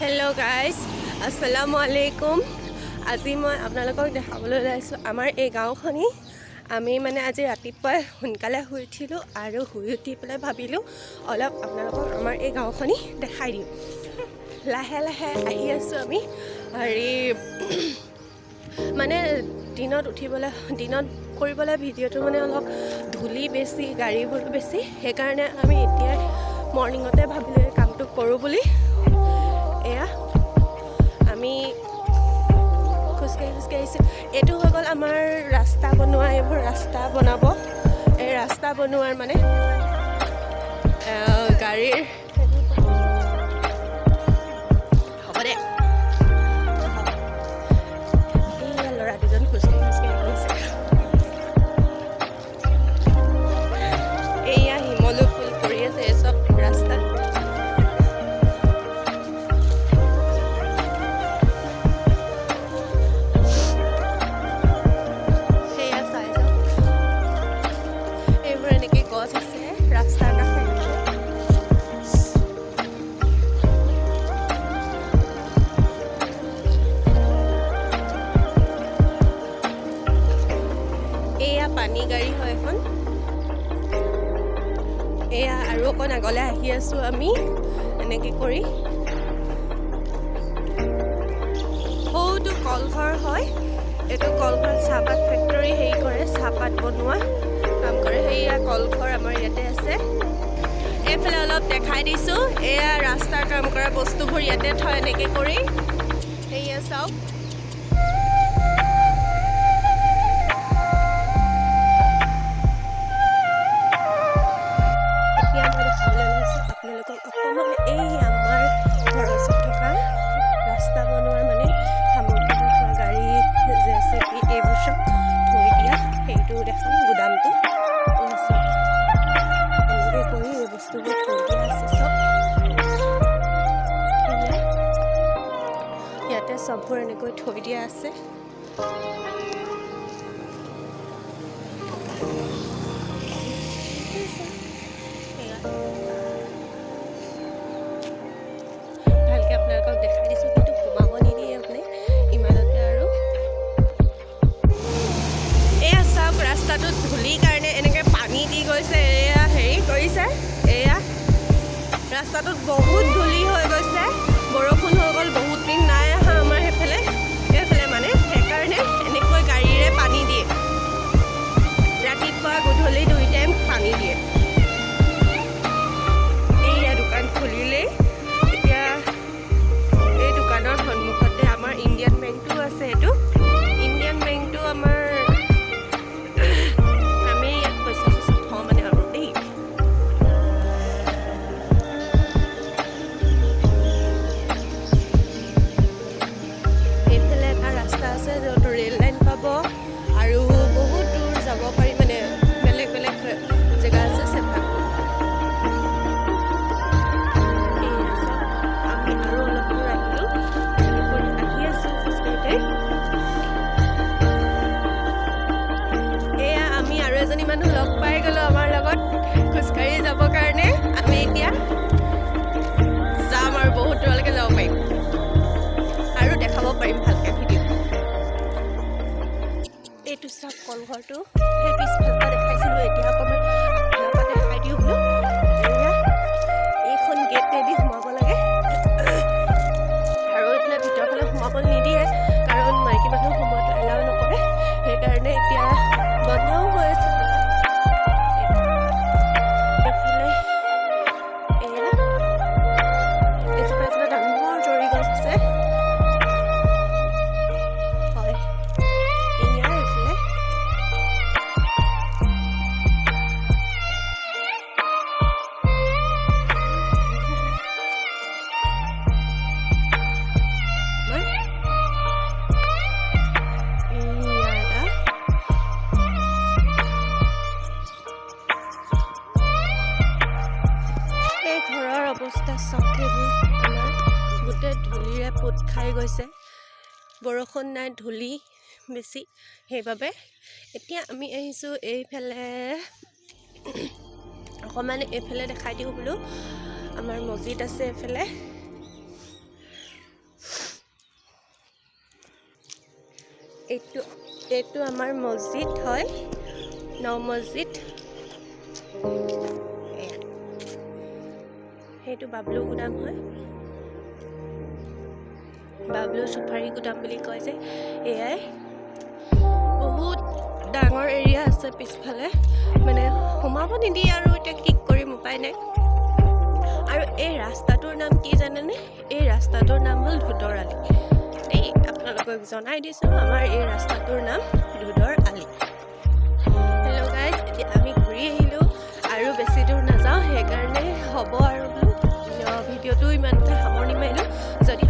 Hello' guys, আসসালামু আলাইকুম। আজি মই আপোনালোকক দেখাবলৈ ওলাইছোঁ আমাৰ এই গাঁওখনি। আমি মানে আজি ৰাতিপুৱাই সোনকালে শুই উঠিলোঁ আৰু শুই উঠি পেলাই ভাবিলোঁ অলপ আপোনালোকক আমাৰ এই গাঁওখনি দেখাই দিওঁ। লাহে লাহে আহি আছোঁ আমি। হেৰি মানে দিনত উঠিবলৈ, দিনত কৰিবলৈ ভিডিঅ'টো মানে অলপ ধূলি বেছি, গাড়ীবোৰ বেছি, সেইকাৰণে আমি এতিয়া মৰ্ণিঙতে ভাবিলোঁ এই কামটো কৰোঁ বুলি। এয়া আমি খোজকাঢ়ি খোজকাঢ়ি আহিছোঁ। এইটো হৈ গ'ল আমাৰ ৰাস্তা বনোৱা, এইবোৰ ৰাস্তা বনাব। এই ৰাস্তা বনোৱাৰ মানে গাড়ীৰ হ'ব দে। এইয়া ল'ৰা দুজন খোজকাঢ়ি খোজকাঢ়ি আহিছে। এইয়া শিমলু ফুল পৰি আছে এই চব ৰাস্তাত। সেয়া চাই যাওক, এইবোৰ এনেকৈ গছ আছে ৰাস্তাৰ কাষে কাষে। এয়া পানী গাড়ী হয় এখন। এয়া আৰু অকণ আগলৈ আহি আছোঁ আমি এনেকৈ কৰি। সৌটো কলঘৰ হয়, এইটো কলঘৰ চাহপাত ফেক্টৰী হেৰি কৰে, চাহপাত বনোৱা কাম কৰে। সেইয়া কলঘৰ আমাৰ ইয়াতে আছে। এইফালে অলপ দেখাই দিছোঁ, এয়া ৰাস্তাৰ কাম কৰা বস্তুবোৰ ইয়াতে থয় এনেকৈ কৰি। সেয়া চাওক, এতিয়া মই দেখাবলৈ ওলাইছোঁ আপোনালোকক অকণমান এই আমাৰ ঘৰৰ ওচৰত থকা ৰাস্তা বনোৱাৰ মানে সামগ্ৰীবোৰ থোৱা গাড়ী, জেচিবি এইবোৰ চব থৈ দিয়া সেইটো দেখাম, গুদামটো। এয়া চাওক, এনেকৈ কৰি এই বস্তুবোৰ থৈ দিয়া আছে চব। সেয়া ইয়াতে চববোৰ এনেকৈ থৈ দিয়া আছে। সেয়া ভালকৈ আপোনালোকক দেখাই দিছোঁ, কিন্তু সোমাব নিদিয়ে মানে ইমানতে। আৰু এয়া চাওক, ৰাস্তাটোত ধূলিৰ কাৰণে এনেকৈ পানী দি গৈছে। এয়া হেৰি কৰিছে, এয়া ৰাস্তাটোত বহুত ধূলি হৈ গৈছে। বৰষুণ হৈ গ'ল, বহুত দিন নাই অহা আমাৰ সেইফালে, এইফালে মানে, সেইকাৰণে এনেকৈ গাড়ীৰে পানী দিয়ে। ৰাতিপুৱা গধূলি দুই টাইম পানী দিয়ে। এইয়া দোকান খুলিলেই। এতিয়া এই দোকানৰ সন্মুখতে আমাৰ ইণ্ডিয়ান বেংকটো আছে। এইটো ইণ্ডিয়ান বেংকটো আমাৰ, আমি ইয়াত পইচা চইচা থওঁ মানে আৰু দেই। এইফালে এটা ৰাস্তা আছে য'ত ৰেল লাইন পাব আৰু বহুত দূৰ যাব পাৰি, মানে বেলেগ বেলেগ জেগা আছে চেফা। এইয়া চাওক, আমি আৰু অলপ দূৰ আহিলোঁ, এনেকৈ কৰি আহি আছোঁ খোজকাঢ়ি কাঢ়ি। এয়া আমি আৰু এজনী মানুহ লগ পাই গ'লোঁ আমাৰ লগত খোজকাঢ়ি যাবৰ কাৰণে। আমি এতিয়া যাম আৰু বহুত দূৰলৈকে যাব পাৰিম আৰু দেখাব পাৰিম ভালকৈ ভিডিঅ'। এইটো চাওক কলঘৰটো, সেই পিছফালৰ পৰা দেখাইছিলোঁ, এতিয়া অকণমান আগফালৰ পৰা দেখাই দিওঁ বোলো। এয়া এইখন গেটেদি সোমাব লাগে আৰু এইফালে ভিতৰৰ ফালে সোমাব নিদিয়ে, কাৰণ মাইকী মানুহ সোমোৱাটো এলাউ নকৰে। সেইকাৰণে এতিয়া বন্ধও হৈ আছে। এইফালে এয়া এজোপা এজোপা ডাঙৰ জৰি গছ আছে হয়। এয়া এইফালে আমাৰ এইয়া এটা এই ঘৰৰ অৱস্থা চাওক, এইবোৰ আমাৰ গোটেই ধূলিৰে পোত খাই গৈছে। বৰষুণ নাই, ধূলি বেছি, সেইবাবে এতিয়া আমি আহিছোঁ এইফালে অকণমান এইফালে দেখাই দিওঁ বোলো। আমাৰ মছজিদ আছে এইফালে। এইটো আমাৰ মছজিদ হয়, ন মছজিদ। এয়া সেইটো বাবলু গুদাম হয়, বাবলু চুপাৰী গুদাম বুলি কয় যে। এয়াই বহুত ডাঙৰ এৰিয়া আছে পিছফালে, মানে সোমাব নিদিয়ে আৰু এতিয়া কি কৰিম, উপায় নাই। আৰু এই ৰাস্তাটোৰ নাম কি জানেনে? এই ৰাস্তাটোৰ নাম হ'ল ধোদৰ আলি দেই। আপোনালোকক জনাই দিছোঁ, আমাৰ এই ৰাস্তাটোৰ নাম ধোদৰ আলি। হেল্ল' গাইজ, এতিয়া আমি ঘূৰি আহিলোঁ আৰু বেছি দূৰ নাযাওঁ, সেইকাৰণে হ'ব আৰু বোলো ভিডিঅ'টো ইমানতে সামৰণি মাৰিলোঁ। যদি